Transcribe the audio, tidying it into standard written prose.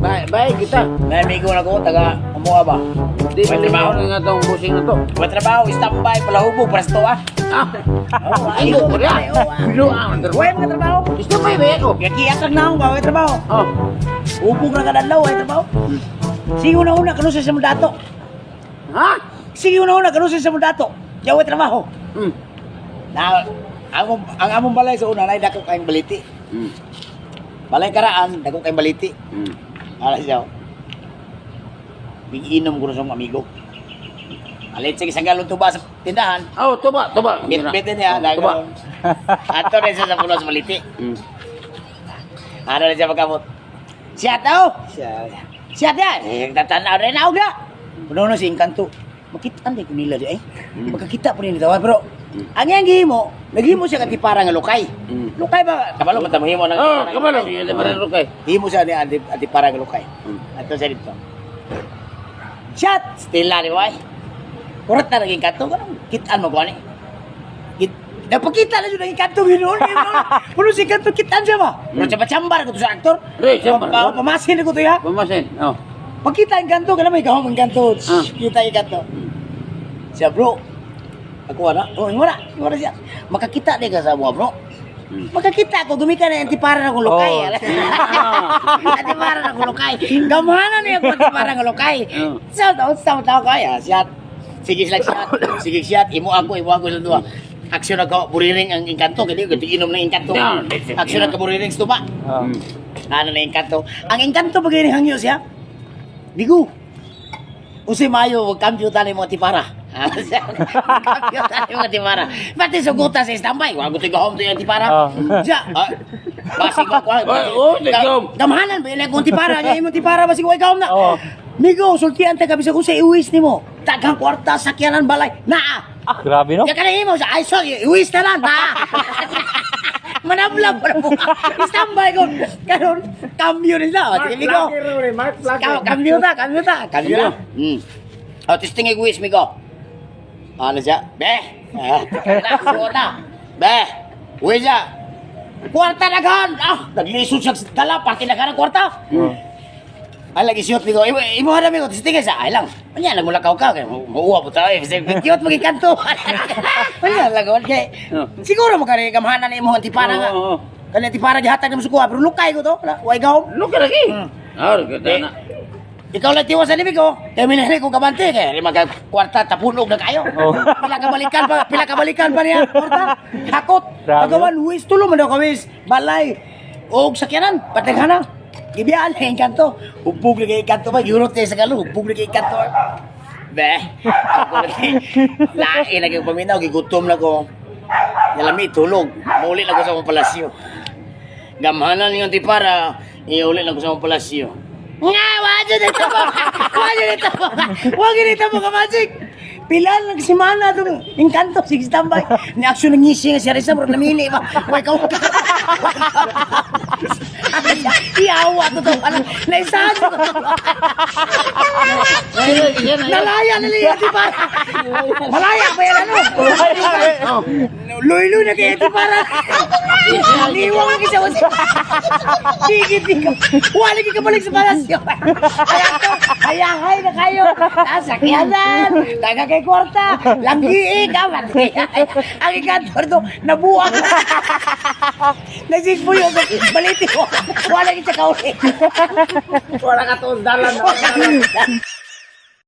Bay, bay kita. May amigo na ko, taga Amoa ba? Di May trabaho. na nga tong busing na to. May trabaho, standby, palahubog, presto ah. Ah. Oh, Ay, ko na. Bilo ang Way mga trabaho. Gusto may bay ko. Yakiyak na akong ba, way trabaho. Oh. Ubog na kadalaw, way trabaho. Sige una-una, kanu sa dato. Ha? Sige una-una, kanu sa dato. Yaw way trabaho. Na, ang among balay sa una, nay dako kayong baliti. Balay karaan, dako kayong baliti. Ala siya. Bigiinom ko na sa mga amigo. Alit sa isang galon tuba sa tindahan. Oh, tuba, tuba. Bit-bit niya. Tuba. Ato rin siya sa puno sa baliti. Ano rin siya magkamot? Siya tao! Siya. Siya niya! Eh, tatanaw rin ako na! Puno na si Encanto. Makita di ko nila di ay. Magkakita po nila tawa pero ang iyang gihimo, naghimo siya katipara nga lukay. Lukay ba? Kabalo man ta mahimo ng Oh, kabalo. Hindi pa rin rukay. Himo siya ni anti antipara nga lukay. Ato siya dito. Shot! Stila ni way. Kurat na naging kanto. Ganun, kitaan mo ko ani. Napakita na siya naging kanto. Ginoon, ginoon. Puno si kanto, kitaan siya ba? Pero siya pachambar ko to sa aktor. Re, chambar. Pamasin ko to ya. Pamasin. Oh. Pagkita ang kanto, ganun may gahom ang kanto. Ah. Kita ang kanto. Siya bro, ako wala. Oh, wala. Wala siya. Makakita di ka sa mga bro. Makakita ako, gumika na antipara na akong lukay. Oh. Antipara na akong lukay. Gamhanan niya ako antipara ng lukay. Oh. Sa taon, sa tao kaya. Siya, sige sila siya. Sige siya, imo ako sa duwa. Aksyon ako, buriring ang engkanto. Kaya di ko inom ng engkanto. Yeah. Aksyon ako, buriring sa tuba. Oh. Ano na engkanto? Ang engkanto pag hangyo siya. Bigo. Usay mayo, wag cambio tali mo tipara. Cambio tali mo tipara. Pati suguta sa standby. Wag ko home to yung tipara. Oh. Siya, ah, basig ba ko. Oh, oh, tigom. Gamhanan ba yun akong tipara? Nga imong tipara basig way gahom na. Oh. Migo, sultian ta kabisa kung sa iwis nimo. Daghang kwarta, sakyanan balay. Naa. Grabe no? Ya kana imo sa ay sorry, iwis na lang na. Manabla po na po. Standby ko. Karon cambio nila. Sige migo. Cambio ta, cambio ta, cambio na. Oh, testing iwis migo. Ano siya? Be. Ah, na, suot na. Be. Uwi siya. Kwarta daghan. Ah, naglisod siya sa dala, pati daghan ang kwarta. Ay lagi siyot migo. Imo imo hada migo testing sa ay lang. Unya lang mulakaw ka kay muuwa po tayo. Cute magikanto. Unya lang kon kay Oh. siguro mo kani gamhanan ni imong antipara nga. Oo. Kani antipara gihatag nimo sa kuha pero lukay ko to. Wala, way gahom. Lukay lagi. Ah, kita na. Ikaw lang tiwas sa nimigo. Kay minahili ko kabante kay magka kwarta tapunog na kayo. Oh. Pila ka balikan pa niya kwarta. Hakot. Grabe. Pagawan wis tulo man daw ka wis balay og sakyanan pataghana. Gibiyaan lang yung kanto. Hubog na kay kanto ba? Yurot niya sa kalo. Hubog na kay kanto. Be, ako lagi. Lain lagi ko paminaw. Gigutom na ko. Nalami, tulog. Muli na ko sa akong palasyo. Gamhanan yung tipara. Iuli na ko sa akong palasyo. Nga, wajud ito mo! Wajud ito mo! Wag ito mo ka, Magic! Pila lang simana itong engkanto, sige standby. Ni aksyon ng ngisi nga siya rin sa murag namili ba? Way ka Iyawa to to. Alam, naisahan ko to. Nalaya na niya, di ba? Malaya ba yan ano? Oh. Luy-luy na kaya di para. Niwang ang isa ko. Sige, di ka. Wala ka balik sa palasyo. Kaya to, hayahay na kayo. Sakyanan, taga kay kwarta, langgi ka, ang ikantor to, nabuang. Nasigpo yun, baliti ko. Wala kita kauli. Wala ka to dalan.